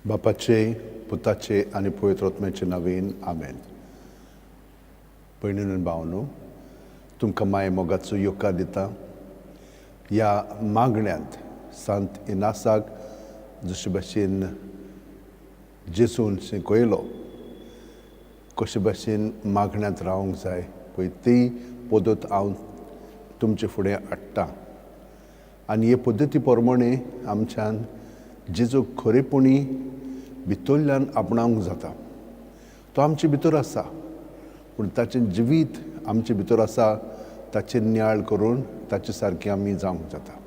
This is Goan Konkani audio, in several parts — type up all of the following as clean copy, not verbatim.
बापाचे, पुताचे आनी पवित्र आत्म्याचे नांवान आमेन. भयणीन भावनो, तुमकां माये मोगाचो येवकार दिता. ह्या मागण्यांत सांत इनासाक जशे भाशेन जेजून शिकयलो कशे भाशेन मागण्यांत रावंक जाय पळय ती पद्दत हांव तुमचे फुडें हाडटा. आनी हे पद्दती प्रमाणे आमच्यान जेजूक खरेपणी भितरल्यान आपणावंक जाता. तो आमचे भितर आसा, पूण ताचें जिवीत आमचे भितर आसा ताचेर नियाळ करून ताचे सारकें आमी जावंक जाता.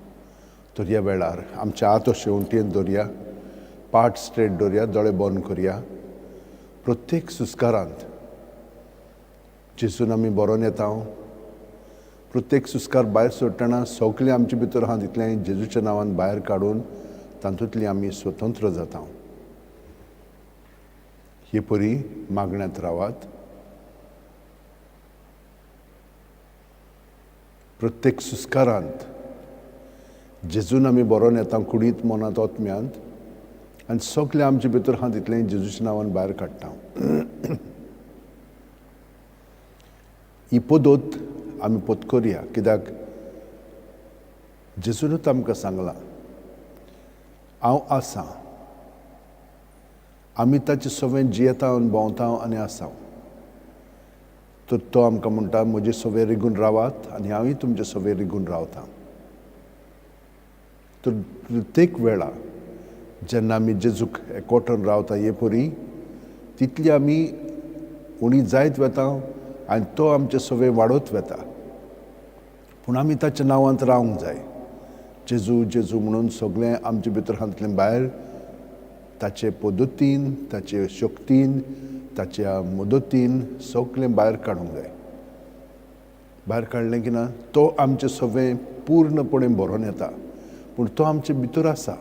तर ह्या वेळार आमच्या हात अशे उंटयेन दवरया, पाट स्ट्रेट दवरया, दोळे बंद करया. प्रत्येक सुस्कारांत जेजून आमी बरोवन येता. प्रत्येक सुस्कार भायर सोडटना सगळें आमचे भितर आहा तितलें जेजूच्या नांवान भायर काडून तातूंतली आमी स्वतंत्र जाता. हे परी मागण्यांत रावात. प्रत्येक सुस्कारांत जेजून आमी बरोवन येता कुडींत, मनांत, आत्म्यांत, आनी सगळें आमचे भितर आहा तितलें जेजूच्या नांवान भायर काडटा. ही पद्दत आमी पत्करया, कित्याक जेजूनूच आमकां सांगलां, हांव आसा. आमी ताचे सवें जियेता आनी भोंवता आनी आसा. तर तो आमकां म्हणटा, म्हजे सवें रिगून रावात आनी हांवूय तुमचे सवें रिगून रावता. तर प्रत्येक वेळा जेन्ना आमी जेजूक एकवटून रावता हे परी तितली आमी उणी जायत वता आनी तो आमचे सवें वाडत वता. पूण आमी ताच्या नांवांत रावंक जाय. जेजू जेजू म्हणून सगळें आमचे भितर हातलें भायर ताचे पद्दतीन, ताचे शक्तीन, ताच्या मदतीन सगळें भायर काडूंक जाय. भायर काडलें की ना तो आमचें सगळें पूर्णपणे भरोन येता, पूण तो आमचे भितर आसा.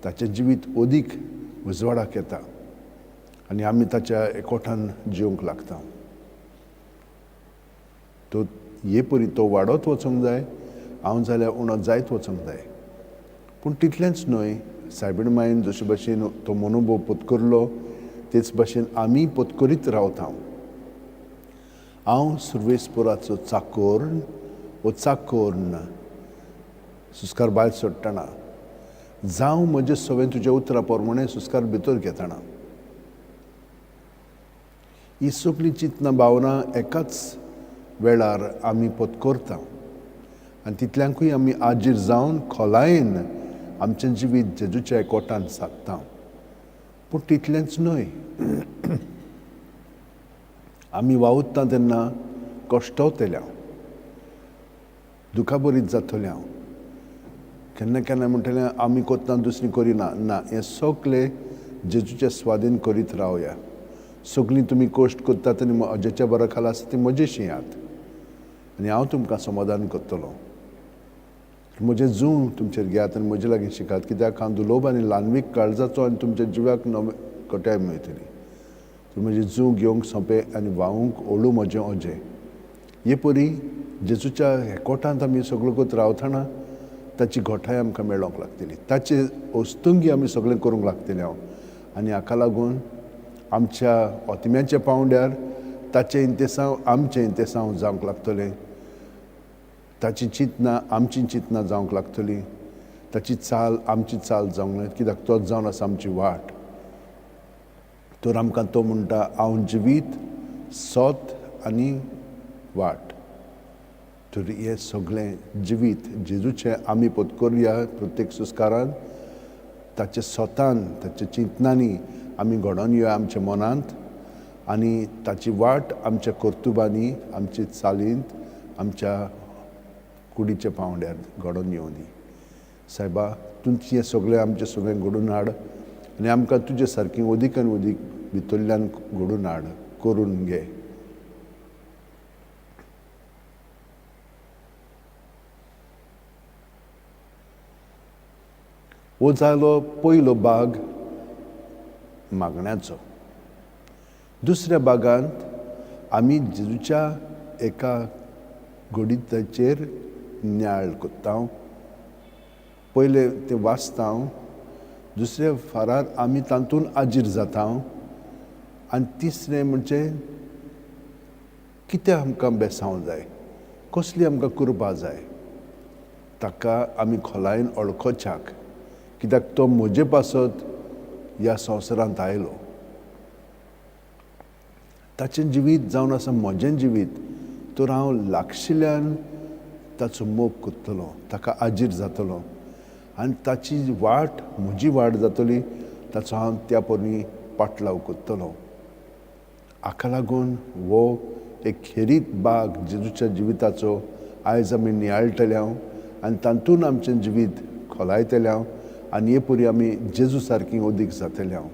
ताचें जिवीत अदीक उजवाडाक येता आनी आमी ताच्या एकवटान जिवंक लागता. तो हे परी तो वाडत वचूंक जाय, हांव जाल्यार उणो जायत वचूंक जाय. पूण तितलेंच न्हय, सायबीण मायन जशे भाशेन तो मनोभोव पत्करलो तेच भाशेन आमी पत्करीत रावता. हांव सुर्वेसपुराचो चाकोर्न वो चाकोर्न सुस्कार भायर सोडटना जावं म्हजें सवें तुज्या उतरा प्रमाणे सुस्कार भितर घेतना ही सगळीं चिंतनां भावनां एकाच वेळार आमी पत्करता आनी तितल्यांकूय आमी आजीर जावन खोलायेन आमचें जिवीत जेजूच्या एकवटान सादता. पूण तितलेंच न्हय, आमी वावुरता तेन्ना कश्टवतले हांव, दुखाबरीत जातलें हांव. केन्ना केन्ना म्हणटलें आमी कोत्ता दुसरी करिना. ना, हें सगळें जेजूच्या स्वादीन करीत रावया. सगळीं तुमी कश्ट करतात आनी म्हज्याच्या बरा खाला आसा ती म्हजेशी येयात आनी हांव तुमकां समाधान करतलो. म्हजें जूं तुमचेर घेयात आनी म्हजे लागीं शिकात, कित्याक हांव दुलोब आनी ल्हानवीक काळजाचो आनी तुमच्या जिवाक नवे कटाय मेळटली. तर म्हजें जूं घेवंक सोंपें आनी व्हांवूंक ओळू म्हजें ओजें. हे परी जेजूच्या एकवटांत आमी सगळो करीत रावतना ताची घोठाय आमकां मेळोंक लागतली, ताचे वस्तुंगी आमी सगळें करूंक लागतलें हांव. आनी हाका लागून आमच्या ओतम्याच्या पांवड्यार ताचें इंतेसांव आमचें इंतेसांव जावंक लागतलें, ताची चिंतनां आमची चिंतनां जावंक लागतली, ताची चाल आमची चाल जावंक लागली, कित्याक तोच जावन आसा आमची वाट. तर आमकां तो म्हणटा, हांव जिवीत, सोत आनी वाट. तर हें सगळें जिवीत जेजूचें आमी पत्करया प्रत्येक संस्कारान, ताचे सोतान, ताच्या चिंतनांनी आमी घडोवन येवया आमच्या मनांत आनी ताची वाट आमच्या कर्तुबांनी, आमचे चालींत, आमच्या कुडीच्या पांवड्यार घडोवन येवं दी. सायबा, तुमचें सगळें आमचें सगळें घडोवन हाड आनी आमकां तुजे सारकें अदीक आनी अदीक भितरल्यान घडोवन हाड, करून घे. हो जालो पयलो भाग मागण्याचो. दुसऱ्या भागांत आमी जेजूच्या एका घडिताचेर नियाळ करता. पयलें तें वाचता दुसऱ्या फारार आमी तातूंत आजीर जाता आनी तिसरें म्हणजे कितें आमकां बेसांव जाय, कसली आमकां कृपा जाय, ताका आमी खोलायेन वळखोच्याक, कित्याक तो म्हजे पासत ह्या संवसारांत आयलो. ताचें जिवीत जावन आसा म्हजें जिवीत, तर हांव लागशिल्ल्यान ताचो मोग करतलो, ताका आजीर जातलो आनी ताची वाट म्हजी वाट जातली, ताचो हांव त्या परी पाटलाव करतलो. हाका लागून हो एक खेरीत बाग जेजूच्या जिविताचो आयज आमी नियाळटले हांव आनी तातूंत आमचें जिवीत खोलायतले हांव आनी हे परी आमी जेजू सारकी अदीक जातले हांव.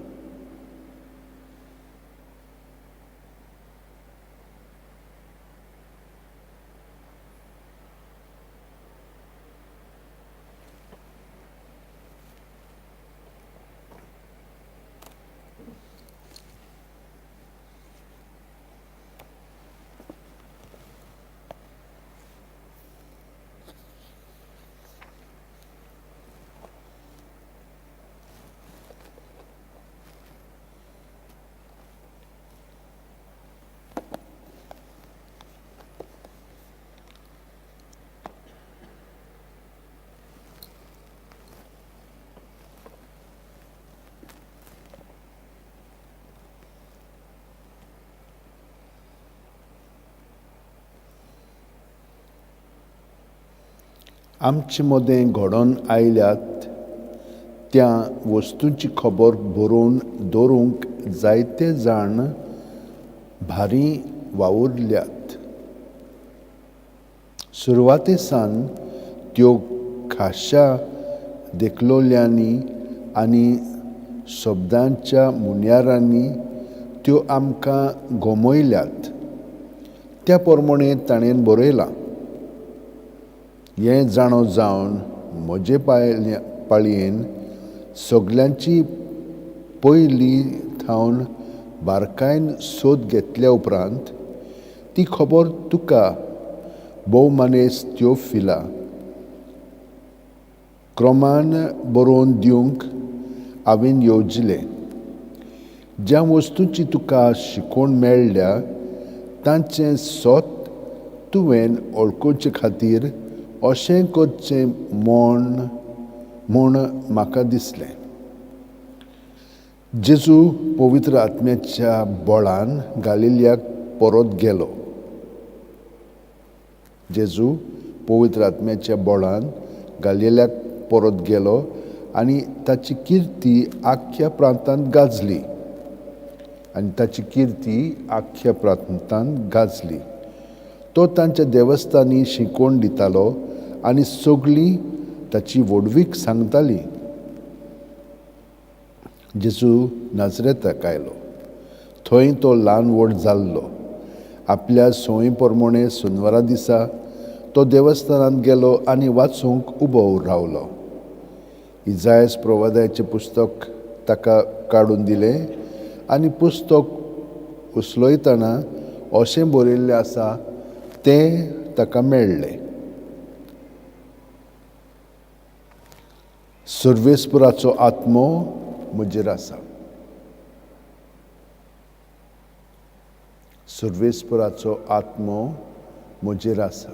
आमचे मदें घडोवन आयल्यात त्या वस्तूंची खबर बरोवन दवरूंक जायते जाण भारी वावुरल्यात. सुरवाते सावन त्यो खाशा देखलोल्यांनी आनी शब्दांच्या मुन्यारांनी त्यो आमकां गमयल्यात. त्या प्रमाणे ताणें बरयलां. हें जाणो जावन म्हजे पाळयेन सगल्यांची पयलीं थावन बारकायन सोद घेतल्या उपरांत ती खबर तुका भोवमानेस्त त्योफिला क्रमान बरोवन दिवंक हांवें येवजिलें. ज्या वस्तूंची तुका शिकोवण मेळ्ळ्या तांचें सत तुवें वळखुचे खातीर अशें करचें म्हूण म्हाका दिसलें. जेजू पवित्र आत्म्याच्या बळान गालिलियाक परत गेलो. जेजू पवित्र आत्म्याच्या बळान गालिलियाक परत गेलो आनी ताची किर्ती आख्ख्या प्रांतांत गाजली. आनी ताची किर्ती आख्ख्या प्रांतांत गाजली. तो तांच्या देवस्थानी शिकोवन दितालो आनी सगळीं ताची व्हडवीक सांगताली. जेजू नाजरेताक आयलो. थंय तो ल्हान व्हड जाल्लो. आपल्या संवय प्रमाणे शेनवारा दिसा तो देवस्थानांत गेलो आनी वाचूंक उबो रावलो. इजायस प्रवादाचें पुस्तक ताका काडून दिलें आनी पुस्तक उसलयतना अशें बरयल्लें आसा तें ताका मेळ्ळें. सर्वेस्पराचो आत्मो म्हजेर आसा. सर्वेस्पराचो आत्मो म्हजेर आसा.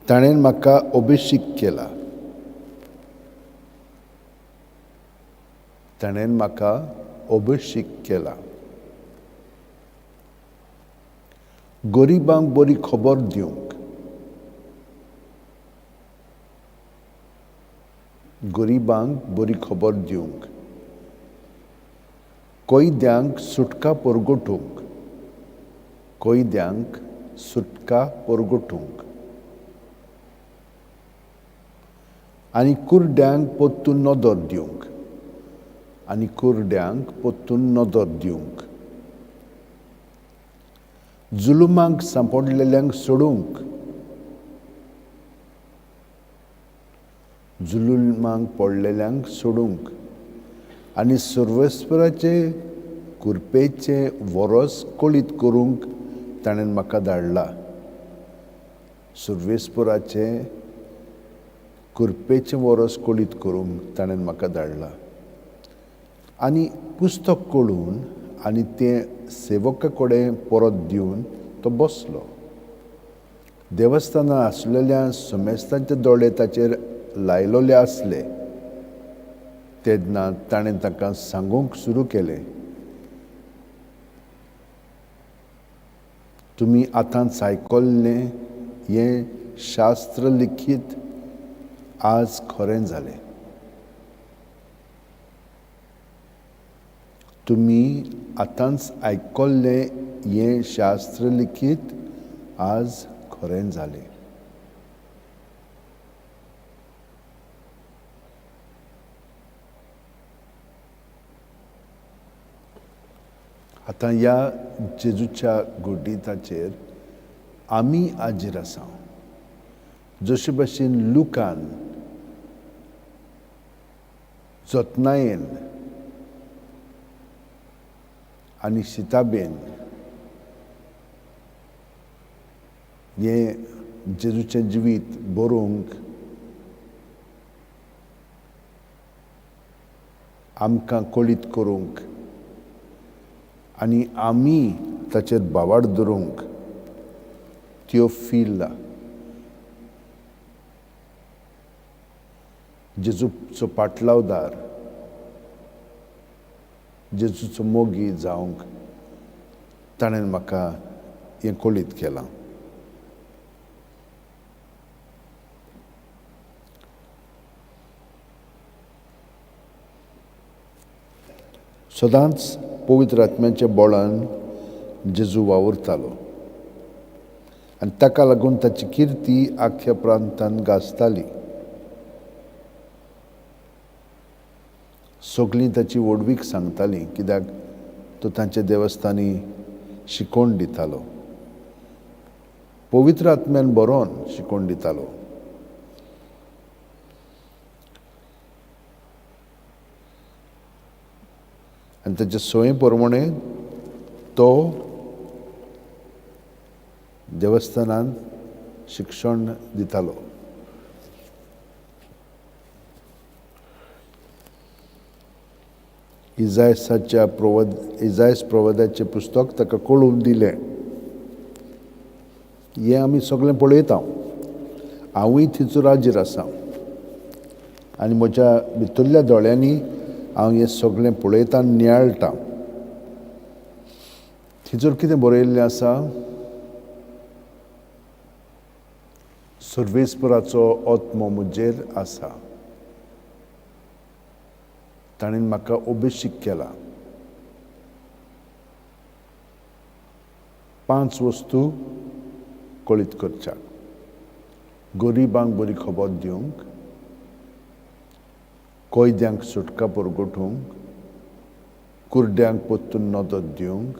ताणें म्हाका अभिषेक केला. ताणें म्हाका अभिषेक केला. गरिबांक बरी खबर दिवंक. गरिबांक बरी खबर दिवंक. कैद्यांक सुटका परगटूंक. कैद्यांक सुटका परगटूंक. आनी कुरड्यांक परतून नदर दिवंक. आनी कुरड्यांक परतून नदर दिवंक. जुलुमांक सांपडलेल्यांक सोडूंक. जुलुमांक पडलेल्यांक सोडूंक. आनी सर्वेस्पराचे कुरपेचें वरस कळीत करूंक ताणें म्हाका धाडला. सुर्वेस्पुराचें कुरपेचें वरस कळीत करूंक ताणें म्हाका धाडला. आनी पुस्तक कळून आनी तें सेवका कडेन परत दिवन तो बसलो. देवस्थानां आसलेल्या समेस्तांचे दोळे ताचेर लायलोले आसले. तेन्ना ताणें तांकां सांगूंक सुरू केलें, तुमी आतांच आयकल्लें हें शास्त्र लिखीत आज खरें जालें. तुमी आतांच आयकल्लें हें शास्त्र लिखीत आज खरें जालें. आतां ह्या जेजूच्या गुडिताचेर आमी हाजीर आसा. जशे भशेन लुकान जतनायेन आनी शिताबेन हें जेजूचें जिवीत बरोवंक आमकां कळीत करूंक आनी आमी ताचेर भावार्थ धरूंक थियोफिला जेजूचो पाटलावदार, जेजूचो मोगी जावंक ताणें म्हाका हें कळीत केलां. सदांच पवित्र आत्म्याच्या बळान जेजू वावुरतालो आनी ताका लागून ताची किर्ती आख्ख्या प्रांतान गाजताली. सगळीं ताची व्हडवीक सांगतालीं, कित्याक तो तांच्या देवस्थानी शिकोवन दितालो, पवित्र आत्म्यान बरोवन शिकोवन दितालो. आनी ताचे संवये प्रमाणे तो देवस्थानांत शिक्षण दितालो. इजायसाच्या इजायस प्रवादाचें पुस्तक ताका कळोवन दिलें. हें आमी सगळें पळयता. हांवूय थंयसर हाजीर आसा आनी म्हज्या भितरल्या दोळ्यांनी हांव हें सगळें पळयता, नियाळटा. थंयसर कितें बरयल्लें आसा? सर्वेस्पराचो आत्मो म्हजेर आसा, ताणें म्हाका अभिषेक केला. 5 वस्तू कळीत करच्याक, गरिबांक बरी खबर दिवंक, कैद्यांक सुटका परगटूंक, कुर्ड्यांक परतून नदर दिवंक,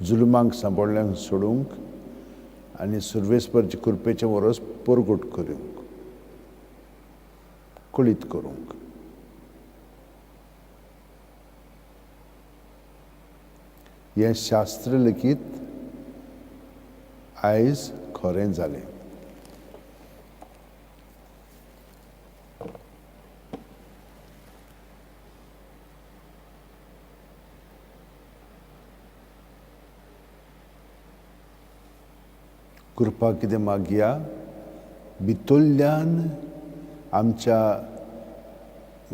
जुलमांक सांबाळ्ळ्यांक सोडूंक आनी सुर्वेस्परचे कृपेचें वरस परगट करूंक, कळीत करूंक. हें शास्त्र लेगीत आयज खरें जालें. कृपा कितें मागया, भितरल्यान आमच्या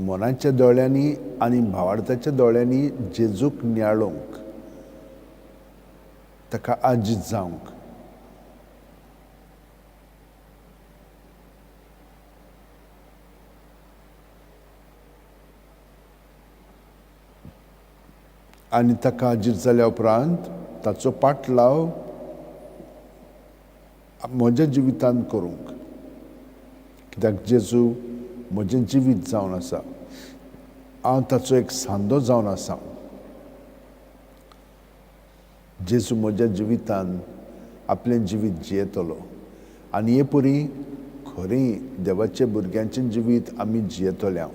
मनाच्या दोळ्यांनी आनी भावार्थाच्या दोळ्यांनी जेजूक नियाळूंक, ताका आजीत जावंक. आनी ताका आजीत जाल्या उपरांत ताचो पाटलाव म्हज्या जिवितांत करूंक, कित्याक जेजू म्हजें जिवीत जावन आसा, हांव ताचो एक सांदो जावन आसा. जेजू म्हज्या जिवितान आपलें जिवीत जियेतलो आनी हे परी खरी देवाच्या भुरग्यांचें जिवीत आमी जियेतले. हांव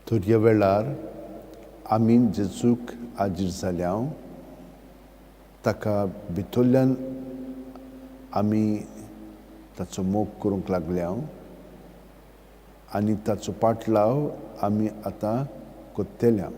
तर ह्या वेळार आमी जेजूक आजीर जाल्या, ताका भितरल्यान आमी ताचो मोग करूंक लागल्या आनी ताचो पाटलाव आमी आतां कोत्तेल्या.